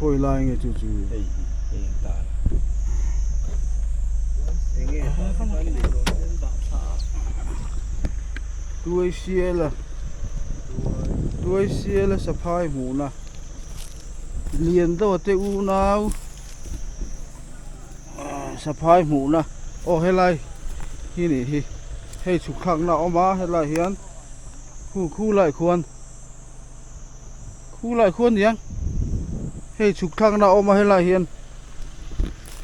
Khawi lai nge chu chu? Hei hi hei ang tar a. Enge tah te khan leh dawn ten dah thla a. Tuai sial a Tuai sial a saphai hmuhna lian deuh a te unau saphai hmuhna aw helai hi nih hi hei chhuk thlakna a awm a helai hian khu khu lai khuan Khu lai khuan niang hei chhuk thlakna a awm a helai hian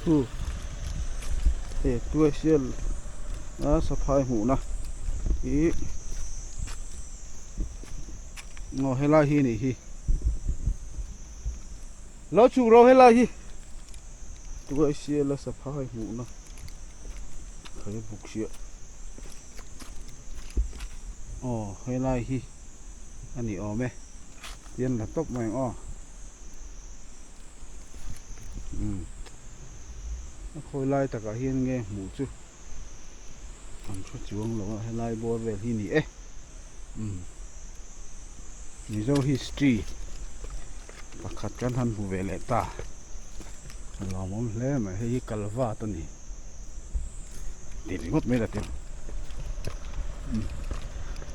khu hei tuai sial a saphai hmuhna ih aw helai hi anih hi lo chhuk ro helai hi tuai sial a saphai hmuhna khawi buk siah aw helai hi. a ni awm e tian la tawp mai ang aw umm a khawi lai takah hian nge hmuh chu an hre chuang lo a helai bawr vel hi a ni e umm Mizo history pakhat kan han hmu ve leh ta a lawmawm hle mai hei hi kalvat a ni. Ti ringawt mai la teh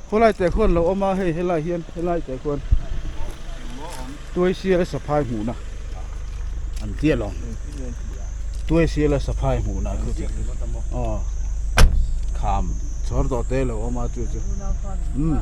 khawlai teh khuan lo awm a hei helai hian helai teh khuan tuai siala saphai hmuhna an tia lo tuai siala saphai hmuhna khu chu aw kham chhawr tawh te lo awm a chu chu umm.